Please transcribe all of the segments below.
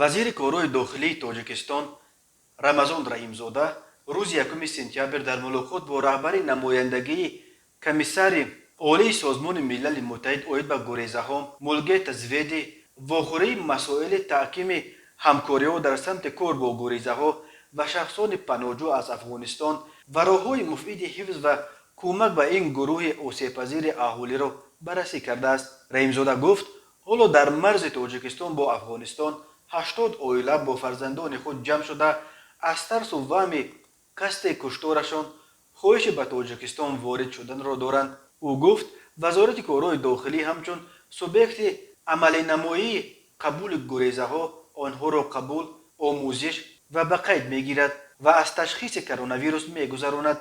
Вазири корҳои дохилии Тоҷикистон Рамазон Раҳимзода рӯзи 1 сентябр дар мулоқот бо раҳбари намояндагии Комиссари Олии Созмони Милали Муттаҳид оид ба гурезаҳо Мулгета Зведи вохӯрии масоили таҳкими ҳамкориҳо дар самти кор бо гурезаҳо ва шахсони паноҳҷӯ аз Афғонистон ва роҳҳои муфиди ҳифз ва кӯмак ба ин гурӯҳи осебпазири аҳолиро баррасӣ кардааст. Раҳимзода гуфт, ҳоло дар марзи Тоҷикистон бо Афғонистон 80 оила бо фарзандони худ ҷамъ шуда, аз тарсу ваҳми қасди кушторашон хоҳиши ба Тоҷикистон ворид шуданро доранд. Ӯ гуфт, Вазорати корҳои дохилӣ ҳамчун субъекти амалинамоии қабули гурезаҳо онҳоро қабул, омӯзиш ва ба қайд мегирад ва аз ташхиси коронавирус мегузаронад,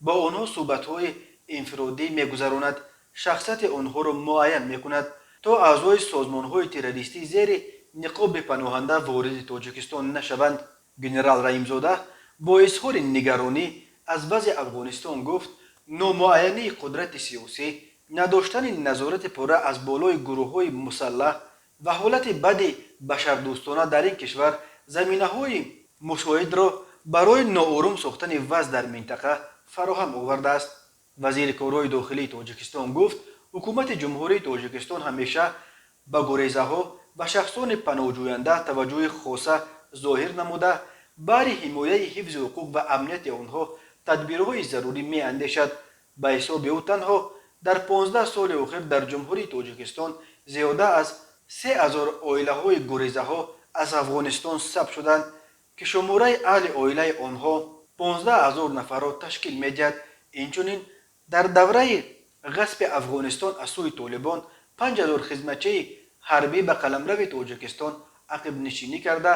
бо онҳо суҳбатҳои инфиродӣ мегузаронад, шахсияти онҳоро муайян мекунад, то аъзои созмонҳои террористӣ зери ниқоби паноҳанда вориди Тоҷикистон нашаванд. Генерал Раҳимзода бо изҳори нигаронӣ аз вазъи Афғонистон гуфт, номуайянии қудрати сиёсӣ, надоштани назорати пурра аз болои гурӯҳҳои мусаллаҳ ва ҳолати бади башардӯстона дар ин кишвар заминаҳои мусоидро барои ноорум сохтани вазъ дар минтақа фароҳам овардааст. Вазири корҳои дохилии Тоҷикистон гуфт, Ҳукумати Ҷумҳурии Тоҷикистон ҳамеша ба гурезаҳо ва шахсони паноҳҷӯянда таваҷҷӯҳи хоса зоҳир намуда, баҳри ҳимояи ҳифзи ҳуқуқ ва амнияти онҳо тадбирҳои зарурӣ меандешад. Ба ҳисоби ӯ, танҳо дар 15 соли охир дар Ҷумҳурии Тоҷикистон зиёда аз 3000 оилаҳои гурезаҳо аз Афғонистон сабт шуданд, ки шумораи аҳли оилаи онҳо 15 000 нафарро ташкил медиҳад. Инчунин дар давраи ғасби Афғонистон аз сӯи Толибон 5000 хизматчии ҳарбӣ ба қаламрави Тоҷикистон ақибнишинӣ карда,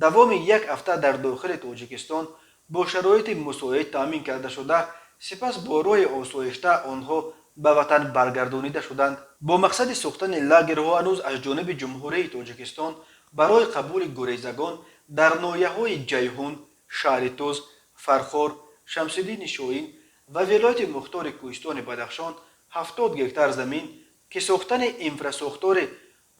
давоми як ҳафта дар дохили Тоҷикистон бо шароити мусоид таъмин карда шуда, сипас бо роҳи осоишта онҳо ба ватан баргардонида шуданд. Бо мақсади сохтани лагерҳо ҳанӯз аз ҷониби Ҷумҳурии Тоҷикистон барои қабули гурезагон дар ноҳияҳои Ҷайҳун, шаҳри Тӯс, Фархор, Шамсиддини Шоҳин ва вилояти мухтори Кӯҳистони Бадахшон 70 гектар замин, ки сохтани инфрасохтори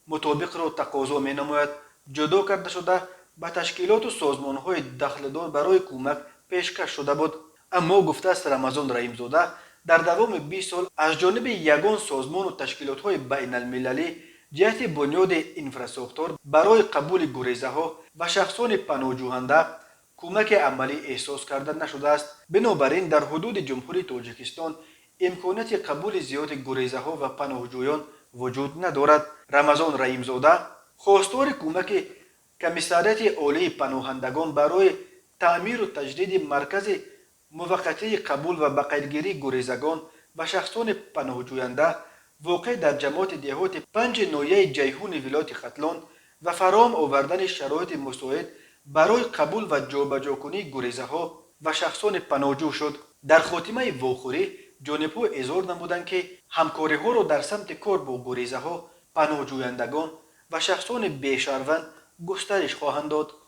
мутобиқро тақозо менамояд, ҷудо карда шуда, ба ташкилоту созмонҳои дахлдор барои кӯмак пешкаш шуда буд. Аммо, гуфтааст Рамазон Раҳимзода, дар давоми 20 сол аз ҷониби ягон созмону ташкилотҳои байналмилалӣ ҷиҳати бунёди инфрасохтор барои қабули гурезаҳо ва шахсони паноҳҷӯҳанда кӯмаки амалӣ эҳсос карда нашудааст. Бинобар ин дар ҳудуди Ҷумҳурии Тоҷикистон имконияти қабули зиёди гурезаҳо ва паноҳҷӯён вуҷуд надорад. Рамазон Раҳимзода хостори кӯмаки Комиссариати Олии паноҳандагон барои таъмиру таҷдиди маркази муваққатии қабул ва ба қайдгирии гурезагон ва шахсони паноҳҷӯянда, воқеъ дар ҷамоати деҳоти Панҷи ноҳияи Ҷайҳуни вилояти Хатлон, ва фароҳам овардани шароити мусоид барои қабул ва ҷобаҷокунии гурезаҳо ва шахсони паноҳҷӯ шуд. Дар хотимаи вохӯрӣ ҷонибҳо изҳор намуданд, ки ҳамкориҳоро дар самти кор бо гурезаҳо, паноҳҷӯяндагон ва шахсони бешаҳрванд густариш хоҳанд дод.